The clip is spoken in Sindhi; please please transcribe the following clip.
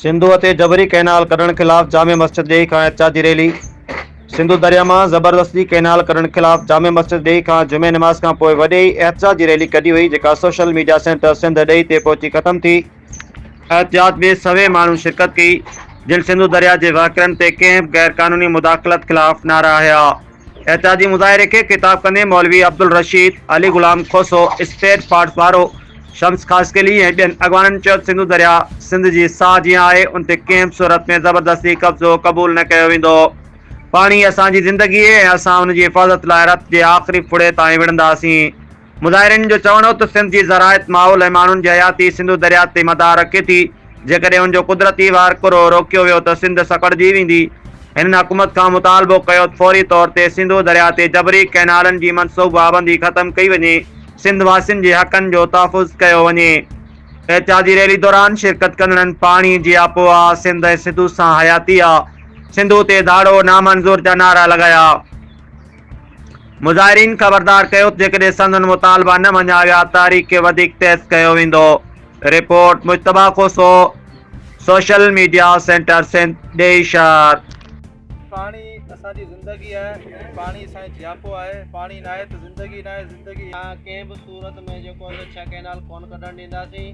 سنڌوء تي جبري ڪئنال ڪڍڻ خلاف جامع مسجد ڏيهي کان احتجاجي ريلي. سنڌو درياء مان زبردستي ڪئنال ڪڍڻ خلاف جامع مسجد ڏيهي کان جمعي نماز کان پوء وڏي احتجاجي ريلي ڪڍي وئي جيڪا سوشل ميڊيا سينٽر سنڌ ڏيهي تي پهچي ختم ٿي. احتجاج ۾ سوين ماڻهن شرڪت ڪئي جن سنڌو درياء جي وهڪرن تي ڪنهن به غيرقانوني مداخلت خلاف نعرا هنيا. احتجاجي مظاهري کي خطاب ڪندي مولوي عبدالرشيد، علي غلام کوسو، اسٽيٽ پارٽس وارو، شمس خاصخيلي ۽ ٻين اڳواڻن چيو ته سنڌو درياء سنڌ جي ساهه جيان آهي ان تي ڪنهن به صورت ۾ زبردستي قبضو قبول نه ڪيو ويندو. پاڻي اسان جي زندگي اهي ۽ اسان ان جي حفاظت لاء رت جي آخري ڦڙي تائين وڙهنداسين. مظاهرين جو چوڻ هو ته سنڌ جي زراعت، ماحول ۽ ماڻهن جي حياتي سنڌو درياء تي مدار رکي ٿي، جيڪڏهن ان جو قدرتي وهڪرو روڪيو ويو ته سنڌ سڪڙجي ويندي. هنن حڪومت کان مطالبو ڪيو ته فوري طور تي سنڌو درياء تي جبري ڪئنالن جي منصوبابندي ختم ڪئي وڃي، سنڌ واسين جي حقن جو تحفظ ڪيو وڃي. احتجاجي ريلي دوران شرڪت ڪندڙن پاڻي جياپو آ، سنڌ ۽ سنڌو سان حياتي آ، سنڌو تي ڌاڙو نامنظور جا نعرا لڳايا. مظاهرين خبردار ڪيو ته جيڪڏهن سندن مطالبا نه مڃيا ويا تحريڪ کي وڌيڪ تيز ڪيو ويندو، report, Mujtaba Khoso, social media centre Sindh, ڏيهي شهر. پاڻي اسان جي زندگي آهي، پاڻي اسان جو جياپو آهي، پاڻي ناهي ته زندگي ناهي، زندگي. اسان ڪنهن به صورت ۾ جيڪو آهي سو ڇهه ڪئنال ڪونه ڪڍڻ ڏينداسين.